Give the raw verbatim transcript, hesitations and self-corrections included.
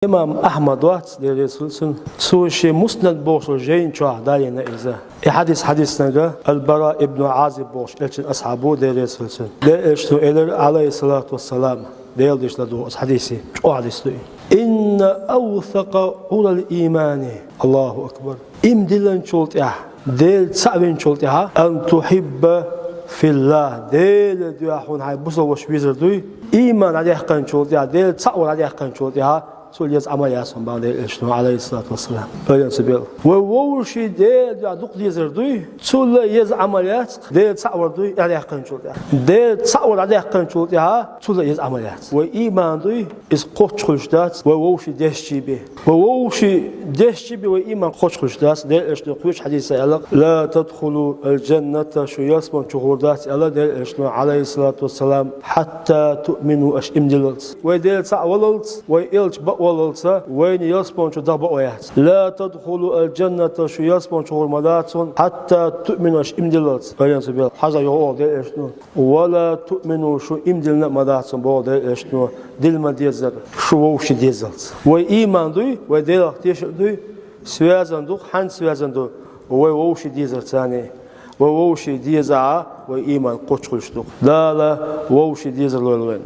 Имам Ахьмад вац, Дела реза хилва цунна, цо шен Муснад бохучу жайна чохь далийна иза. И хьадис хьадиснарг Аль-Бара ибн Азиб бохучу элчан асхьабо, Дела реза хилва цунна. Делан элчано элира, Ӏалайхиссалату вассалам, Делан дешна ладугӀу оцу хьадисе, чӀогӀа хьадис ду и. Инна авсакъа Ӏурал иймани. Аллаху акбар. Ийман диллинчул тӀаьхьа, Дела цхьаъ винчул тӀаьхьа, ан тухьибба филлахь, Делан дуьхьа хьуна хьайн бусалба ваша везар дуй. Ийман дӀадаьккхинчул тӀаьхьа, Дела цхьаъ вар дӀадаьккхинчул тӀаьхьа, цул еза Ӏамал яц хьуна боху Делан элчано, Ӏалайхиссалату вассалам. Ойла ца бел. Вай вовшийн Делан дуьхьа дукха дезар дуй, цул еза Ӏамал яц, Дела цхьаъ вар дуй, дӀадаьккхинчул тӀаьхьа. Дела цхьаъ вар дӀадаьккхинчул тӀаьхьа, цул еза Ӏамал яц. Вай ийман дуй, иза кхоччуш хуьлуш дац вай вовшийн дешчий бен. Вай вовшийн дешчий бен вай ийман кхоччуш хуьлуш дац, Делан элчано кхечу хьадисехь аьлла: «Ла тадхулул жанната», шу ялсамани чу гӀур дац аьлла Делан элчано, Ӏалайхиссалату вассалам, «хьатта туъмину», аша ийман диллалц. Вай Дела цхьаъ валлалц, вай элча бакъ валлалц, вайна ялсамани чу даха бакъо яц. «Ла тадхулул жанната», шу ялсамани чу гӀур ма дац хьуна, «хьатта туъмину», аша ийман диллалц. Ойла ца бел. Хьажа, юха олу Делан элчано: «Ва ла туъмину», шу ийман диллина а ма дац хьуна боху Делан элчано, дилла ма деззара, шу вовшийн дезалц. Вай ийман дуй, вай Делах тешам дуй, связан ду, хьанна связан ду? Вай вовшийн дезарца. Вай вовшийн дезахь, вай ийман кхоччуш хуьлуш ду. Дала вовшийн дезар лойла вайна.